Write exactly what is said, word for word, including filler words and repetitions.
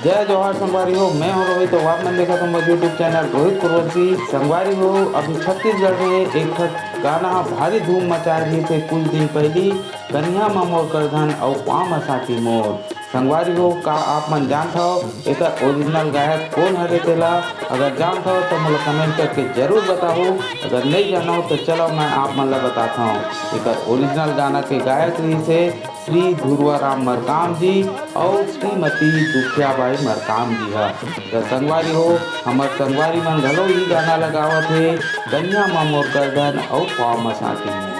जय जोहार संगवारी हो, मैं हूं रोहित, तो आप मन देखत हो मोर YouTube चैनल रोहित कुरवंशी। संगवारी हो, अभी छत्तीसगढ़ में एक ठक गाना भारी धूम मचाए रहिस हे कुछ दिन पहिली, कनिहा म मोर करधन अउ पाँव म साटी मोर। संगवारी हो, का आप मन जानत हव एकर ओरिजिनल गायक कोन हरे तेला? अगर जानत हव त मोला कमेंट करके जरूर बताहू। अगर नइ जानव त चलव मैं आप मन ला बताथव। एकर ओरिजिनल गाना के गायक रहिस हे श्री धुरवाराम मरकाम जी अउ श्रीमती दुखियाबाई मरकाम जी ह। त संगवारी हो, हमर संगवारी मन घलो इही गाना ला गावत हे, कनिहा म मोर करधन अउ पाँव म साटी मोर।